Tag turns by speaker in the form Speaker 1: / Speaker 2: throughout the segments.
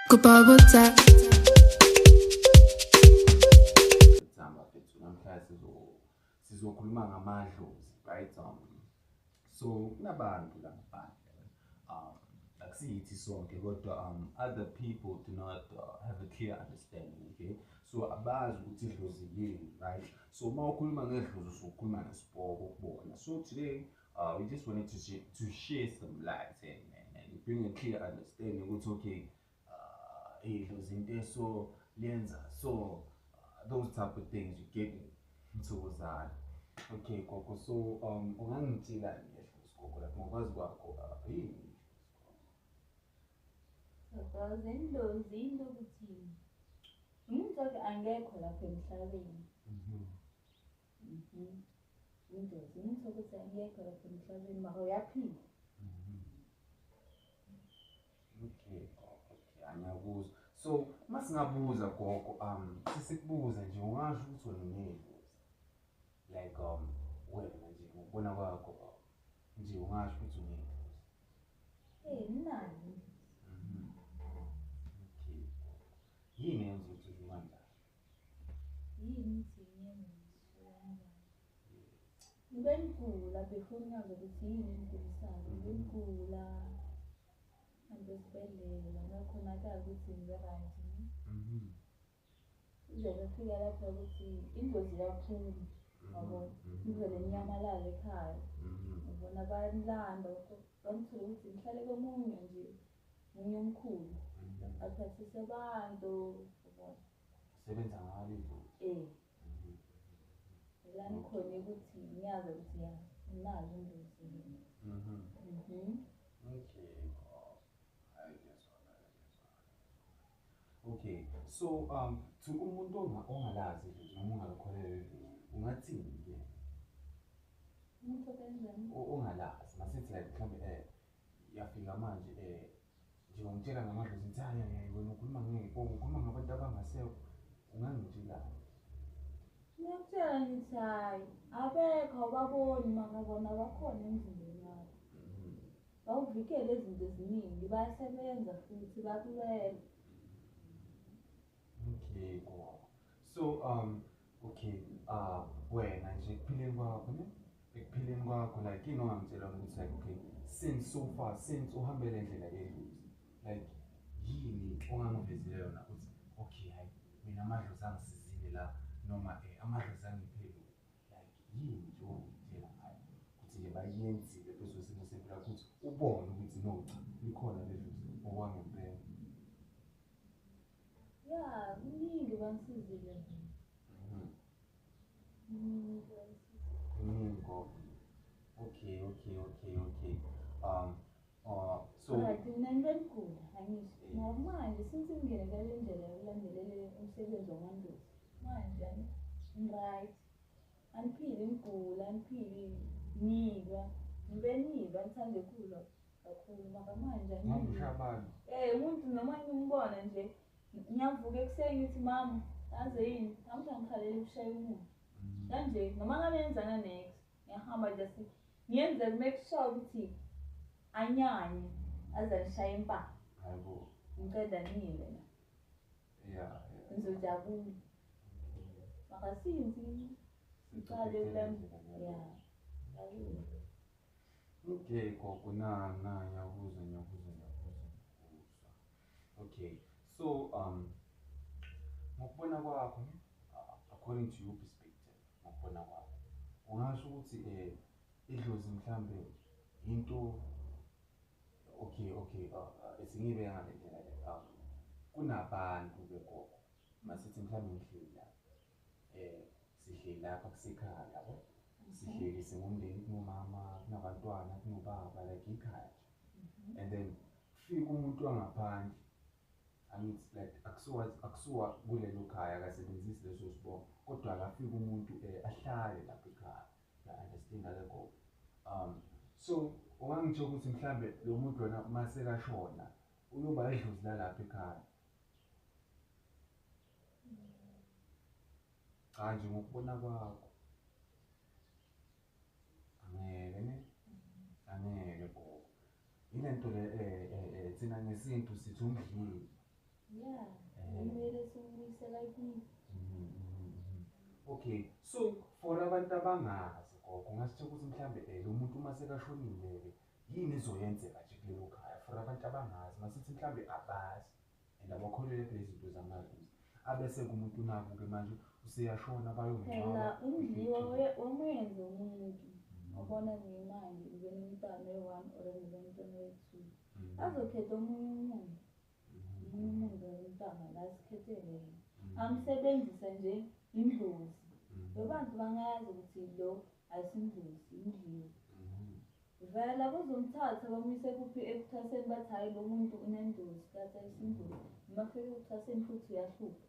Speaker 1: Goodbye, what's up?
Speaker 2: Bafethu, namhlanje sizokhuluma ngamadlozi, right? So kunabantu la ngaphandle, akusiyithi sonke, kodwa other people do not have a clear understanding, okay? So abazi ukuthi idlozi yini, right? So uma ukhuluma ngedlozi usukhuluma ngesipoko kubona. So today we just wanted to share some light and bring a clear understanding ukuthi okay, idlozi into eso liyenza, so those type of things, you get me? Ngithokozana. Okay gogo, so ungangitshelani ngedlozi gogo, like ngokwazi kwakho, yini?
Speaker 3: Thokoza. Indlozi into ukuthi umuntu wakhe angekho lapha emhlabeni. Indlozi umuntu ukuthi angekho lapha emhlabeni, mara uyaphila.
Speaker 2: Okay gogo, okay, angiyakuzwa. So masingabuza gogo, sisikubuza nje, ungasho ukuthi wena unedlozi? Like wena nje ngokubona kwakho, nje ungasho ukuthi unedlozi?
Speaker 3: Eh, nginalo.
Speaker 2: Okay gogo. Yini eyenza ukuthi usho kanjalo?
Speaker 3: Yini ukuthi ngiyenze ngisho kanjani? Ngibe ngigula before ngingazi ukuthi yini engigulisayo. Ngibe ngigula, ngihambe esibhedlela, ngakhonakala ukuthi ngibe right. Ize kwafika lapho ukuthi ingozi yaphuma, yabona. Ngivele nginyamalale ekhaya. Ngibona bayangilanda, bangithola ukuthi ngihlale komunye nje, munye omkhulu. Aphathise abantu, yabona.
Speaker 2: Sebenza ngalo idlozi.
Speaker 3: Eh. La ngikhona ukuthi ngiyazi ukuthi ya, nginalo indlozi.
Speaker 2: Okay gogo. Hayi, ngiyazwakala, ngiyazwakala. Okay, so to umuntu ongalazi idlozi noma ongalikholelwa idlozi, ungathini kuyena?
Speaker 3: Umuntu okanjani?
Speaker 2: Ongalazi, masithi like mhlawumbe yafika manje, nje ungitshela ngamadlozi, ngithi hayi hayi, wena ukhuluma ngeke, ukhuluma ngabantu abangasekho, ungangitshelani?
Speaker 3: Ngiyakutshela ngithi hhayi, abekho, awubaboni, mara bona bakhona emzimbeni wakho. Bawuvikele izinto eziningi, bayasebenza futhi bakulwela.
Speaker 2: Okay gogo. So okay, wena nje ekuphileni kwakho, ne? Ekuphileni kwakho, like yini ongangitshela ukuthi like okay, since so far, since uhambe le ndlela yedlozi, like yini ongangivezela yona ukuthi okay, hayi mina amadlozi angisizile la, noma amadlozi angiphe lo, like yini nje ongangitshela ngayo ukuthi nje bayenzile phezu kwesimo sempilo yakho ukuthi ubone ukuthi no, cha, likhona ledlozi okwangempela?
Speaker 3: Ya, kuningi bangisizile mina. Kuningi bangisizile.
Speaker 2: Kuningi gogo. Okay. So
Speaker 3: Right, mina ngibe ngigula, angisho. Ngoba manje since ngingene kale ndlela yokulandelela umsebenzi wamandulo, manje ngi-right. Angiphili ngigula, angiphili ngilwa. Ngibe ngilwa, ngithande ukulwa kakhulu, mara manje
Speaker 2: Noma
Speaker 3: angilwi.
Speaker 2: ushaya abantu.
Speaker 3: Eh, umuntu noma ngimbona nje, ngiyavuka ekuseni ngithi mama, yazi yini, namhla ngihalela ukushaya umuntu. Kanje noma ngabe yenzana next, ngiyahamba just ngiyenze make sure ukuthi anyanye aze angishaye impama.
Speaker 2: Hayibo.
Speaker 3: Ngiceda ngile la. Ngizojabula. Mara since ngiqale ya. Jabula.
Speaker 2: Okay gogo, na ngiyakuzwa, ngiyakuzwa, ngiyakuzwa, ngiyakuzwa. Okay, so ngokubona kwakho, according to your perspective, ngokubona kwakho, ungasho ukuthi idlozi mhlambe into, okay, isingibe ngale ndlela le, kunabantu begogo, masithi mhlambe ngihleli la, sihleli lapha kusekhaya, yabo, sihleli singumndeni, kunomama, kunabantwana, kunobaba, like ikhaya nje, and then kufika umuntu wangaphandle, angithi like akusuwa kulelo khaya, akasebenzisi leso sibongo, kodwa akafika umuntu ahlale lapha ekhaya, ya-understand-a ke gogo? So ungangitshela ukuthi mhlambe lo muntu lona masekashona uyoba idlozi lalapha ekhaya? Cha nje, ngokubona kwakho, angeke ne, angeke gogo. Ile nto le, thina ngesintu sithi umdlile.
Speaker 3: Ubuyela kithi.
Speaker 2: Okay, so for abantu abangazi gogo, ungasitshela ukuthi mhlambe lo muntu uma sekashonile-ke yini ezoyenzeka nje kulelo khaya? For abantu abangazi, masithi mhlambe abazi and abakholelwa kulezi zinto zamadlozi, abese-ke umuntu naku-ke manje useyashona
Speaker 3: Phela
Speaker 2: bayomngcwaba.
Speaker 3: Umdliwa wamenza umuntu ubona nemali, ube nomntwana oyi-one or ube nomntwana oyi-two. Azokhetha omunye umuntu, omunye umuntu womntwana la asikhethele yena. Amsebenzisa nje indlozi. Lo bantu bangayazi ukuthi lo ayisindlozi, indliwa. Vele abazomthatha bamuyise kuphi ekuthwaseni, bathi hhayi, lo muntu unendlozi, kanti ayisindlozi. Uma afika ekuthwaseni futhi uyahlupha.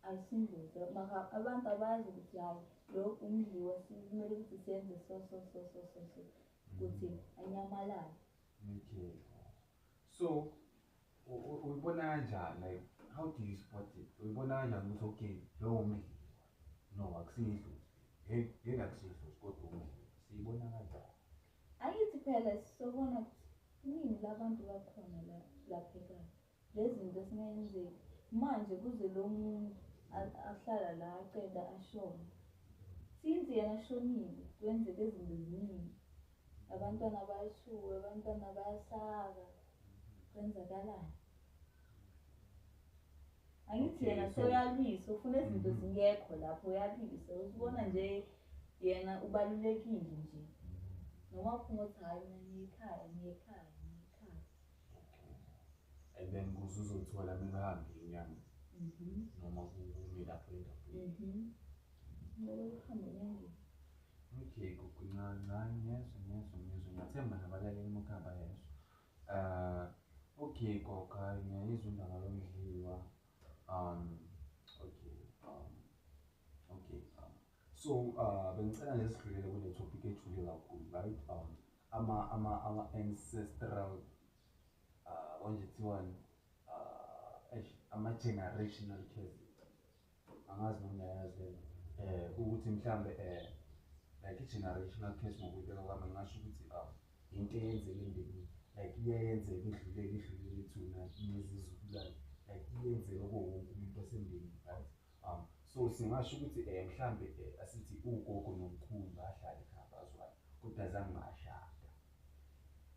Speaker 3: Ayisindlozi. Mara abantu abazi ukuthi hhayi, lo umdliwa, kumele ukuthi senze so so so so so so ukuthi anyamalale.
Speaker 2: Okay. So uyibona kanjani, like how do you spot it? Uyibona kanjani ukuthi okay, lo umdliwa? No, akusiyidlozi. Hey, ngeke, akusiyidlozi kodwa umdliwa. Siyibona kanjani?
Speaker 3: Angithi phela sizobona ukuthi iningi labantu bakhona la lapha ekhaya. Lezi zinto singayenzeki. Manje kuze lo muntu ahlala la aqeda ashone. Since yena ashonile kwenzeka izinto eziningi. Abantwana bayathuka, abantwana bayasaba. Kwenzakalani? Angithi yena seyalwisa, ufuna izinto zingekho lapho, uyalwisa. Usibona nje yena ubalulekile nje. Noma uphuma uthi hhayi, mina ngiyekhaya, ngiyekhaya, ngiyekhaya.
Speaker 2: Okay. And then kuze uzothola kumele uhambe inyanga noma kume lapho endaweni.
Speaker 3: Kumele uhambe enyangeni.
Speaker 2: Okay, gogo, nca ngiyezwa, ngiyezwa, ngiyezwa. Ngiyathemba nabalaleli emakhaya bayezwa. Okay gogo, hayi, ngiyayizwa indaba yomdliwa. Okay, okay. So bengicela nje sidlulele kule topic ejule kakhulu, right? Ama ancestral, konje kuthiwani? Eish, ama generational curses. Angazi noma uyayazi lento. Ukuthi mhlambe like i-generational curse, ngokuyibeka kwami ngingasho ukuthi into eyenzeka emndenini, like iyayenzeka idlulele idlulele thina nezizukulwane, like iyenzeka kuwo wonke umuntu wasemndenini, right? So singasho ukuthi mhlambe asithi ugogo nomkhulu bahlala ekhaya bazwana kodwa azange bashada.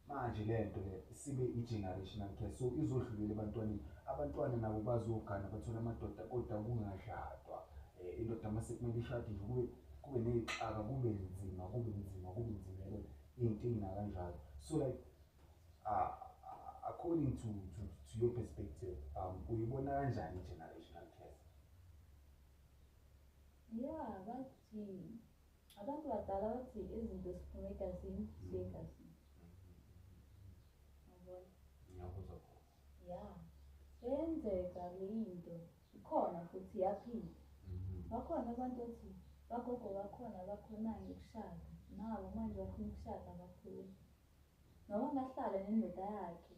Speaker 2: Manje le nto le sibe i-generational curse, so izodlulela ebantwaneni, abantwana nabo bazogana bathole amadoda kodwa kungashadwa. Indoda mase kumele ishade nje kube ney'xaka, kube nzima, kube nzima, kube nzima, yabo, iy'nkinga kanjalo. So like according to your perspective, uyibona kanjani i-generational curse?
Speaker 3: Ya, bathi abantu badala, bathi izinto ziphuma egazini ziye egazini. Yabona?
Speaker 2: Ngiyakuzwa gogo.
Speaker 3: Ya, yenzeka le into, ikhona futhi iyaphila. Bakhona abantu othi bagogo bakhona abakhonayo ukushada, nabo manje bafuna ukushada abakhoni. Noma angahlala nendoda yakhe,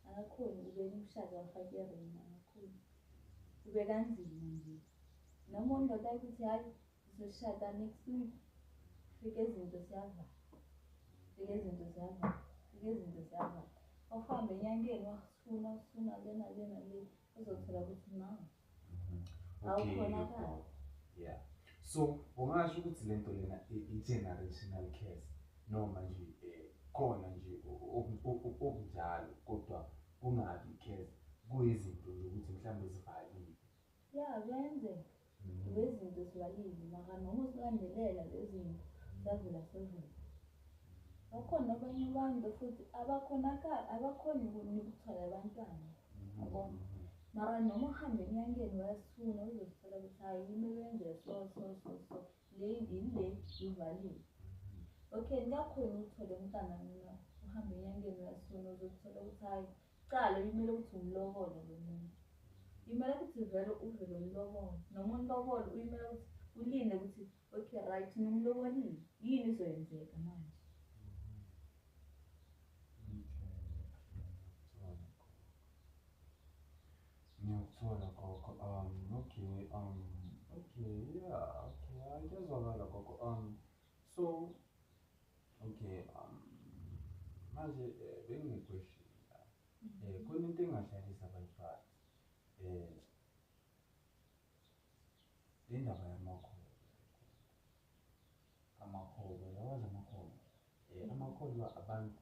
Speaker 3: akakhoni ukubeka umshado bafake i-ring, akakhoni. Kube kanzima nje. Noma indoda yakhe ithi hhayi, sizoshada next week, fike izinto ziyavala, fike izinto ziyavala, fike izinto ziyavala. Uhambe enyangeni wasifuna usifuna lena lena le, uzothola ukuthi no. Awukhonakali.
Speaker 2: Gogo. Yeah. So ungasho ukuthi lento lena i-generational curse noma nje khona nje okunjalo kodwa kungabi i-curse, kuyizinto nje ukuthi mhlawumbe zivaliwe?
Speaker 3: Ya, kuyenzeka. Lezi zinto zivalile, mara noma uzilandelela lezi zinto ziyavela sevele. Bakhona abanye abantu futhi abakhonakali, abakhoni ukuthola abantwana. Yabona? Mara noma uhambe enyangeni wayasifuna uzozithola ukuthi hhayi, kumele wenze so so so so, le ile ivaliwe. Okay, ngingakhoni ukuthola umntwana mina, uhambe enyangeni uyasifuna uzothola ukuthi hhayi, cala kumele ukuthi umlobole lo muntu. Imele ukuthi vele uvele umlobole, noma umlobole uyimele ukuthi ulinde ukuthi okay, right, ngimlobolile, yini izoyenzeka manje?
Speaker 2: Okay, ngiyakuthola gogo. Okay, okay, yeah, okay, hayi, kuyazwakala gogo. So okay, manje bengine-question la. Khona into engahlalisa abantu phansi. Amakholwa abantu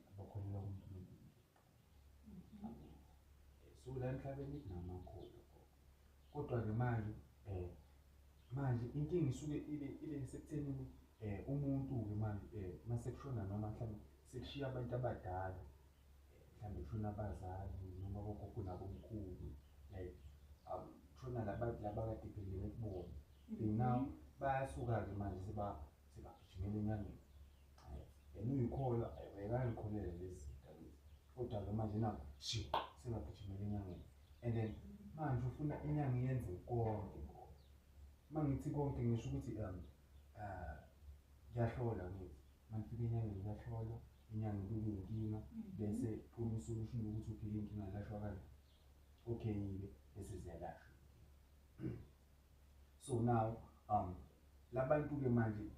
Speaker 2: abakholelwa kuNkulunkulu. So la emhlabeni kunamakholwa. Kodwa-ke manje manje inkinga isuke ibe sekuthenini umuntu-ke manje mase kushona noma mhlawumbe sekushiya abantu abadala, mhlawumbe kushona abazali noma abogogo nabomkhulu, like kushona labantu laba akade ephelele kubona. They now bayasuka-ke manje sebagijimela enyangeni. Yena uyikholwa, uyakayikholelwa lezi zinto lezi. Kodwa-ke manje naku shi sebagijimela enyangeni. And then manje ufuna inyanga iyenze konke konke. Uma ngithi konke ngisho ukuthi kuyahlola ngithi. Uma nifika enyangeni kuyahlolwa, inyanga ibike iy'nkinga, bese phuma i-solution yokuthi okay inkinga ilashwa kanjani. Okay-ke bese ziyalashwa. So now labantu-ke manje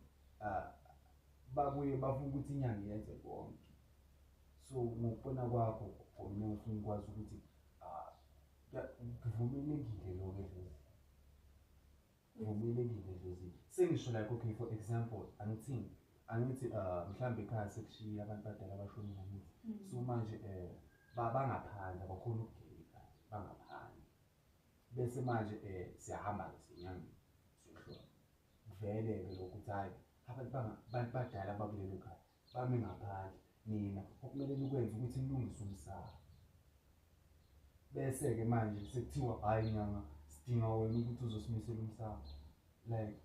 Speaker 2: babuye bafuna ukuthi inyanga yenze konke. So ngokubona kwakho for mina ngifuna ukwazi ukuthi kuvumelekile lokho edlozini. Kuvumelekile edlozini. Sengisho like okay, for example, angithini, angithi mhlambe ekhaya sekushiya abantu abadala abashonile angithi. So manje bangaphandle abakhoni ukungena ekhaya, bangaphandle. Bese manje siyahamba-ke siyenyangeni siyohlola. Kuvele-ke lokhu ukuthi hhayi abantu abantu badala abakulelo khaya bame ngaphandle, nina okumele nikwenze ukuthi nilungise umsamo. Bese-ke manje sekuthiwa hhayi nyanga sidinga wena ukuthi uzosimisela umsamo. Like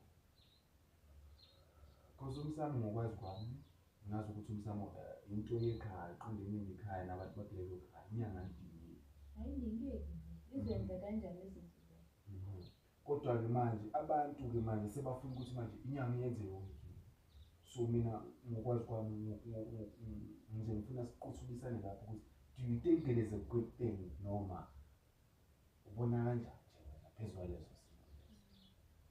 Speaker 2: cause umsamo ngokwazi kwami ngazi ukuthi umsamo into yekhaya iqondene nekhaya nabantu bakulelo khaya, inyanga ayidingeki.
Speaker 3: Ayidingeki nje. Izenza kanjani izinto zayo?
Speaker 2: Kodwa-ke manje abantu-ke manje sebafuna ukuthi manje inyanga iyenze yonke into. So mina ngokwazi kwami ngize ngifuna siqothulisane lapho ukuthi do you think it is a good thing noma ubona kanjani nje wena phezu kwaleso simo leso?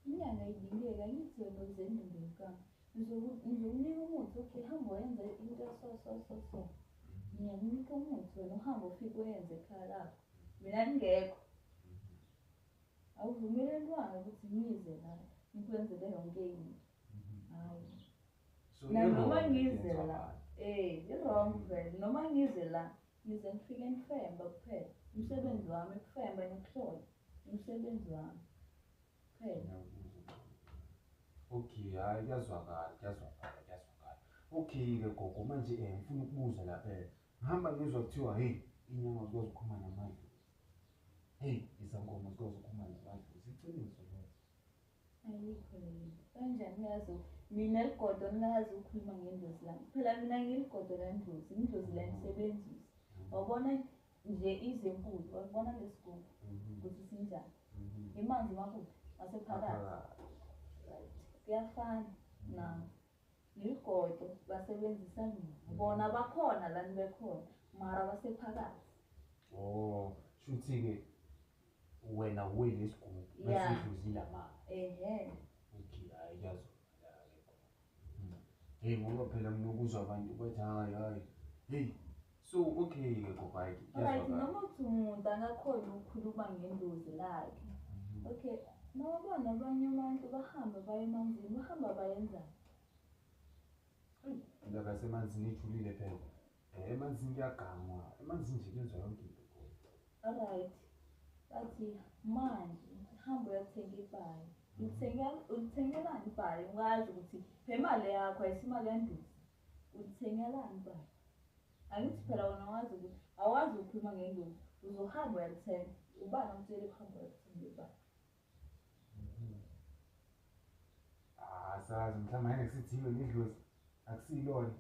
Speaker 3: Inyanga ayidingeki, angithi wena uze endumbeni kwami. Ngizokunika umuthi, okay, hamba wenze into so so so so. Ngiyakunika umuthi wena uhambe ufike uyenze ekhaya lakho. Mina ngingekho. Awuvumelelwanga ukuthi ngize la ngikwenzele yonke into. Hayi.
Speaker 2: So
Speaker 3: Nanoma
Speaker 2: i-wrong
Speaker 3: ngize
Speaker 2: yenziwa
Speaker 3: la.
Speaker 2: abantu.
Speaker 3: I-wrong vele. Noma ngize la, ngize ngifike ngifemba kuphela. Umsebenzi wami ukufemba nokuhlola. Umsebenzi wami kuphela.
Speaker 2: Okay, hhayi kuyazwakala, kuyazwakala, kuyazwakala. Okay-ke gogo, manje ngifuna ukubuza la ngihamba ngizwa kuthiwa hey inyanga zikwazi ukukhuluma namadlozi. Hey izangoma zikwazi ukukhuluma namadlozi. Iqiniso lelo?
Speaker 3: Ayikho leyo nto. Kanjani ngazi mina ligodo ngingazi ukukhuluma ngendlozi lami. Phela mina ngiligodo landlozi, indlozi langisebenzisa. Wabona nje izenkulu, wabona lesigubhu ukuthi sinjani. Imanzi makuphi? Masephakathi. Right. Kuyafana nawo. Ligodo basebenzisa mina. Bona bakhona la nibekhona, mara basephakathi.
Speaker 2: Oh, shuthi-ke wena uwe lesigubhu bese idlozi lamanzi.
Speaker 3: Ehhe.
Speaker 2: Okay, hhayi kuyazwakala-ke gogo. Hey ngoba phela nginokuzwa abantu bathi hhayi hhayi. Hey, so okay-ke gogo, hhayi
Speaker 3: Right,
Speaker 2: kuyazwakala.
Speaker 3: noma uthi umuntu angakhona ukukhuluma ngendlozi lakhe. Okay, nawabona abanye abantu bahamba baye emanzini, bahamba bayenzani?
Speaker 2: Indaba yasemanzini ijulile phela. Emanzini kuyagangwa, emanzini nje kwenziwa yonke into gogo.
Speaker 3: Alright. Bathi manje hamba uyothenga ibhayi. Ulithengelani ibhayi? Ungazi ukuthi phela imali yakho ayisimali yanduzi. Ulithengelani ibhayi? Angithi phela wena wazi ukuthi awazi ukukhuluma ngendlozi. Uzohamba uyalithenga. Ubani omtshele ukuhamba uyothenga ibhayi?
Speaker 2: Asazi mhlawumbe angeke sithiwe ngedlozi. Akusilona.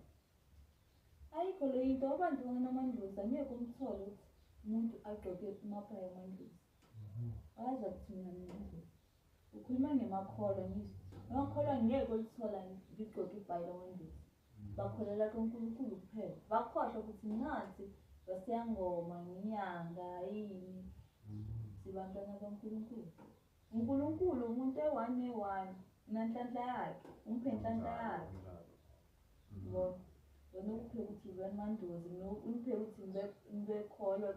Speaker 3: Ayikho le into, abantu banamandlozi angeke umthole ukuthi umuntu agqoke amabhayi amandlozi. Wazi ukuthi mina nginendlozi. Ukhuluma ngemakholwa ngizwe. Amakholwa ngeke ulithola ligqoke ibhayi lamandlozi. Bakholelwa kuNkulunkulu kuphela. Bakhohlwa ukuthi nathi basiyangoma, nginyanga, yini. Sibantwana baNkulunkulu. uNkulunkulu umuntu eyi-one ne-one, unenhlanhla yakhe, umphe inhlanhla yakhe. Yabona? Wena ukuphe ukuthi ube amandozi, mina uniphe ukuthi ngibe kholwa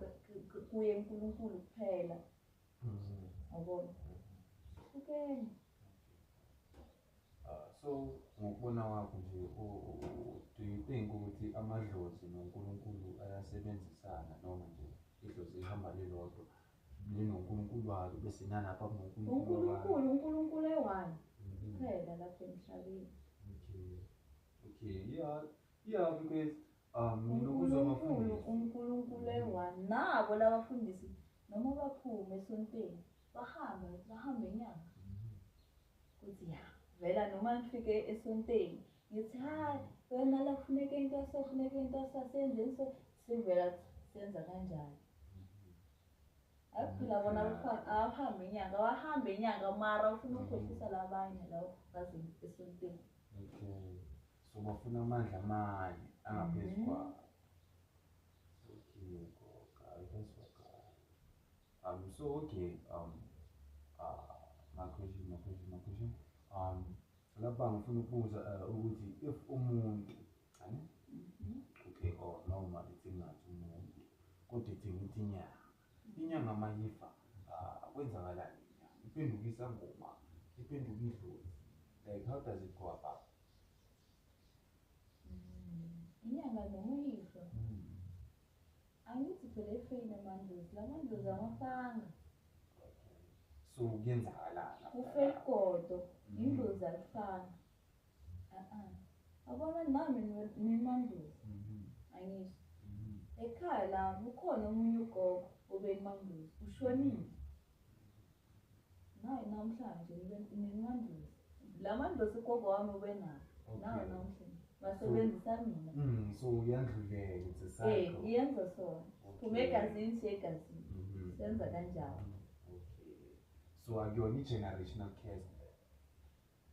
Speaker 3: kuye uNkulunkulu kuphela. Yabona? Hlukene.
Speaker 2: So ngokubona kwakho nje Do you think ukuthi amadlozi noNkulunkulu ayasebenzisana, noma nje idlozi lihamba lilodwa linoNkulunkulu walo, bese nalapha kunoNkulunkulu walo?
Speaker 3: uNkulunkulu, uNkulunkulu eyi-one kuphela lapha emhlabeni.
Speaker 2: Okay, yeah, because ngilokuzwa
Speaker 3: uNkulunkulu,
Speaker 2: abafundisi.
Speaker 3: uNkulunkulu eyi-one. Nabo labafundisi noma baphume esontweni, bahambe bahambe inyanga kuthi ya vela, noma nifike esontweni ngithi hayi wena la kufuneka into so, kufuneka into so, senzeni so, sivela senza kanjani. Hayi phela bona abahambe inyanga, abahambe inyanga, mara ufuna ukukhohlisa labanye lawo baze esontweni.
Speaker 2: Okay, so bafuna amandla amanye angaphezu kwawo. Okay, gogo, kuyezwakala. So okay, my question. Lapha ngifuna ukubuza ukuthi if umuntu, ane? Okay, or noma ithi ngathi umuntu, kodwa ithi ngithi inyanga. Inyanga mayifa, kwenzakalani inyanga? Iphenduka isangoma, iphenduka idlozi. Like, how does it go about?
Speaker 3: Inyanga noma uyifa, angithi phela efeyini amandlozi, la mandlozi amafanga.
Speaker 2: Okay. So kuyenzakalani after
Speaker 3: Ufe
Speaker 2: that?
Speaker 3: Igodo, indlozi alifanga. A-a, yabona nami nimandlozi, angisho ekhaya la kukhona omunye ugogo obeyimandlozi, ushonile naye namhlanje nimandlozi, la mandlozi ugogo wami ubenawo nawo namhlanje basebenzisa mina.
Speaker 2: So kuyandluleka, it's a cycle.
Speaker 3: Iyenza sona, siphume egazini siye egazini, senza kanjalo.
Speaker 2: Okay. So akuyona i-generational curse le.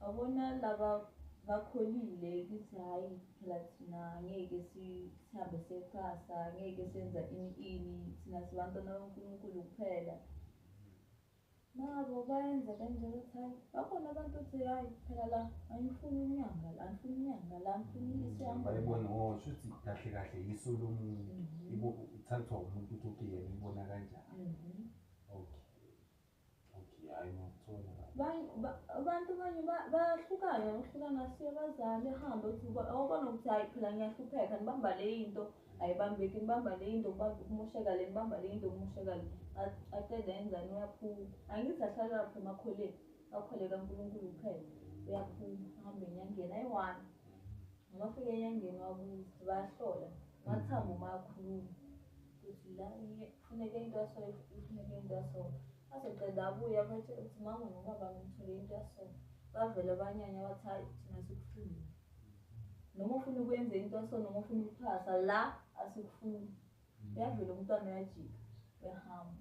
Speaker 3: Yabona laba bakholile ukuthi hhayi phela thina angeke sihambe siyethwasa, angeke senza ini ini, thina sibantwana baNkulunkulu kuphela. Nabo bayenza kanjalo ukuthi hhayi, bakhona abantu ukuthi hhayi phela la angifuni inyanga la, angifuni inyanga la, angifuni isihamba.
Speaker 2: Bayibona, oh, shuthi kahle kahle yiso lomuntu. Ithathwa umuntu ukuthi okay, yena ibona kanjani. Okay. Okay, hayi ngiyakuthola kahle.
Speaker 3: Abantu abanye bayahlukana ngokuhlukana, siye abazali ehambe uthi awubona ukuthi hhayi phela ngiyahlupheka, nibamba le into ayibambeki, nibamba le into kumosheka le, nibamba le into kumosheka le. Aqede enzani? Uyaphuma. Angithi ahlale lapho emakholeni, akhole kaNkulunkulu kuphela, uyaphuma ahambe enyangeni ayi-one. Noma afike enyangeni wabuza, bayahlola amathambo mayakhuluma ukuthi la kufuneka into yaso, kufuneka into yaso. Azoceda abuye abatshele ukuthi mama nobaba ngithole into yaso. Bavele banyanya bathi hhayi thina asikufuni, noma ufuna ukwenza into yaso, noma ufuna ukuphasa la, asikufuni. Uyavela umntwana uyajika, uyahamba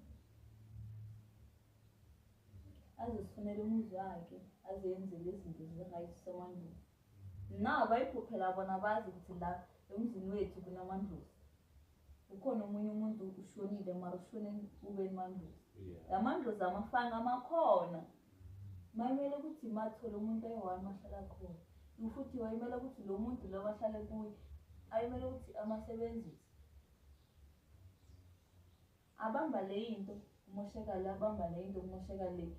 Speaker 3: azifunele umuzi wakhe, azenzele izinto zi-right samandlozi. Nabo bayiphuphela bona, bazi ukuthi la emzini wethu kunamandlozi, ukhona omunye umuntu ushonile, mara ushone ube emandlozi. La mandlozi amafanga amakhona mayimele ukuthi mathole umuntu ayi-one mahlala khona, futhi wayimele ukuthi lo muntu lo ahlale kuye ayimele ukuthi amasebenzise, abamba le into kumosheka le, abamba le into kumosheka le.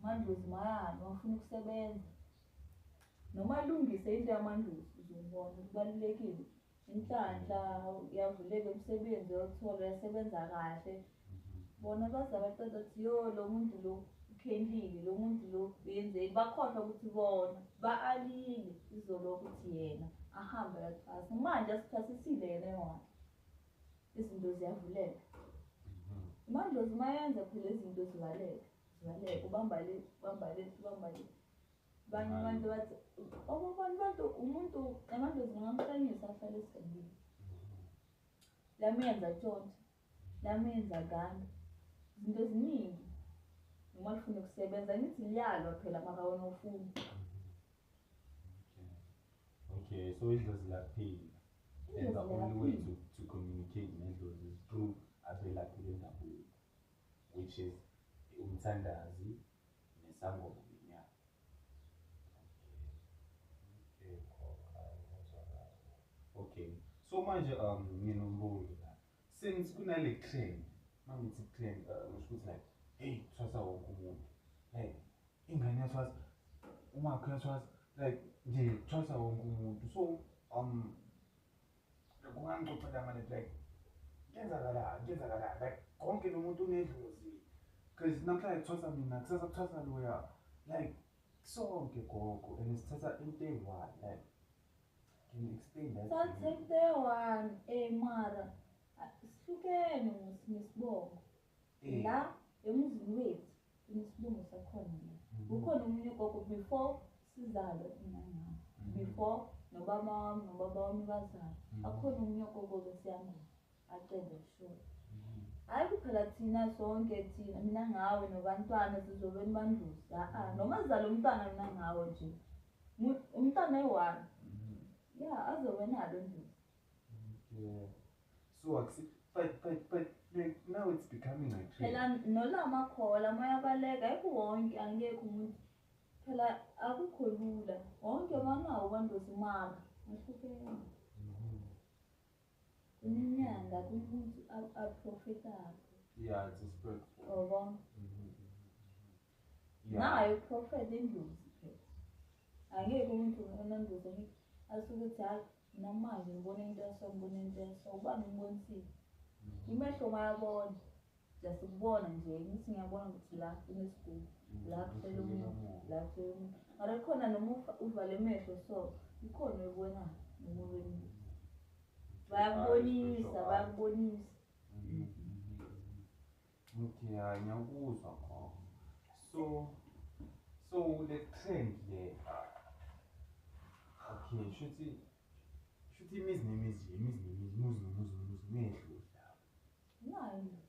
Speaker 3: Mandlozi mayalo afuna ukusebenza noma alungise into yamandlozi, uzobona kubalulekile, inhlanhla iyavuleka, umsebenzi uyawuthola, uyasebenza kahle. Bona baze baqeda ukuthi yo lo muntu lo ukhendlile, lo muntu lo uyenzeni, bakhohlwa ukuthi bona ba-alile izolo ukuthi yena ahambe ayothwasa. Manje asithwasisile yena eyi-one, izinto ziyavuleka. Imandlozi mayenza phela izinto zivaleke, zivaleke, ubamba le, ubamba le, ubamba le. Abanye abantu bathi okubona abantu umuntu emandlozi ngingamhlanyisa ahlale esigangeni, lamenza tshontsha, lamenza ganga, izinto eziningi noma lifuna ukusebenza. Ngithi liyalwa phela, mara wena ufuni.
Speaker 2: Okay, so idlozi laphila. And the only way to communicate nedlozi is through abelaphi bendabuko, which is umthandazi nesangoma nenyanga. Okay, okay, okay. So manje nginombuzo la. Since kunale trend, mangithi trend, ngisho ukuthi like, hey, thwasa wonke umuntu. Like ingane yathwasa, umakhe uyathwasa, like nje thwasa wonke umuntu. So Like ungangixoxela ngale, like kuyenzakala like konke nomuntu unedlozi, because namhlanje kuthwasa mina, kusasa kuthwasa loya, like sonke gogo, and sithatha into eyi-one. Like, can you explain that to me?
Speaker 3: Thathe into eyi-one, mara sihlukene ngesibongo. La emzini wethu kunesibongo sakhona la. Kukhona omunye ugogo before sizalwe mina nawe, before nobaba wami nobaba wami bazalwe, akhona omunye ugogo besiyangoma acede kushona. Hhayi kuphela thina sonke thina, mina ngawe nobantwana sizobe nibandlozi. A-a, noma sizale umntwana mina ngawe nje, umntwana eyi-one, ya, azobe nalo indlozi.
Speaker 2: Yeah. So but like now it's becoming a trend.
Speaker 3: Phela nolamakhola mayabaleka, ayikho wonke, angekho umuntu phela, akukho lula wonke banawo bandlozi, mara ahlukene. Kunenyanga, kunomuntu aprofetako.
Speaker 2: Yeah, it's a spirit form.
Speaker 3: Yabona?
Speaker 2: Yeah.
Speaker 3: Nayo prophet indlozi phela, angeke umuntu onandlozi angeke asuke ukuthi hayi, mina manje ngibona into yaso, ngibona into yaso, ubani umbonisile? Imehlo mayabona, just ukubona nje ngithi ngiyabona ukuthi la kunesigubhu, la kuhlele umuntu, la kuhlele umuntu, mara khona noma uvale emehlo, so ikhona oyibonayo noma ubendlozi, bayakubonisa, bayakubonisa.
Speaker 2: Okay, hayi, ngiyakuzwa gogo. So le trend le, okay, shuthi imizi nemizi nje, imizi nemizi, umuzi nomuzi nomuzi unedlozi lapho.
Speaker 3: Nayo indlozi.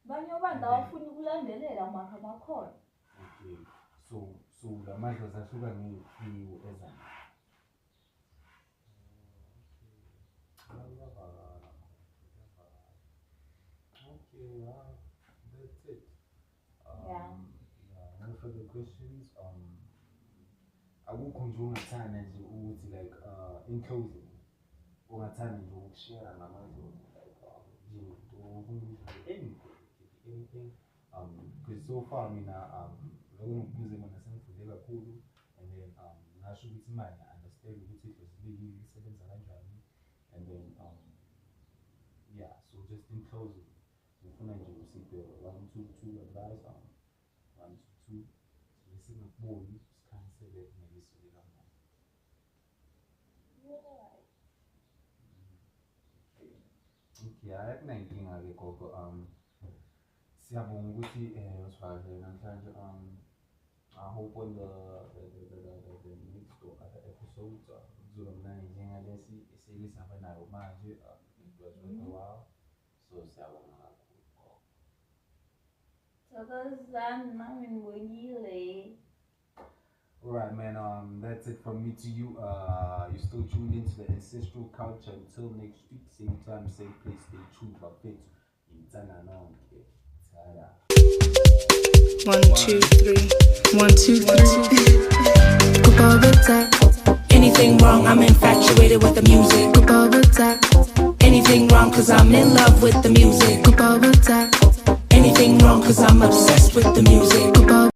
Speaker 3: Abanye abantu abafuni ukulandelela makha makhona.
Speaker 2: Okay. So la madlozi ahluka ngey'phiwo ezanayo. Okay. Iyavakala, iyavakala. Okay, yeah, that's it. Yeah, no further questions. Akukho nje ungathanda nje ukuthi like in closing ungathanda nje ukushare ngamadlozi, like nje anything, it could be anything, because so far mina lokho ngikubuze kona sengifunde kakhulu, and then ngasho ukuthi manje understand ukuthi idlozi liyini, lisebenza kanjani, and then yeah, so just in closing ngifuna nje usiphe one two two advice, one two two, singakuboni, sikhanyisele ngeliso likamoya. Okay, hayi, akunankinga-ke gogo. Siyabonga ukuthi usivakashele namhlanje. I hope on the next or other episodes kuzoba mnandi njengalesi esike saba nayo manje. It was worth a while. So siyabonga kakhulu gogo.
Speaker 3: Thokozani, nami ngibongile.
Speaker 2: All right, man. That's it from me to you. You're still tuned into the Ancestral Culture. Until next week, same time, same place. Stay tuned, bafethu. Ngithanda nonke. Tada.
Speaker 1: One, two, three. One, two, three.
Speaker 4: Anything wrong, I'm infatuated with the music. Anything wrong, 'cause I'm in love with the music. Anything wrong, 'cause I'm obsessed with the music.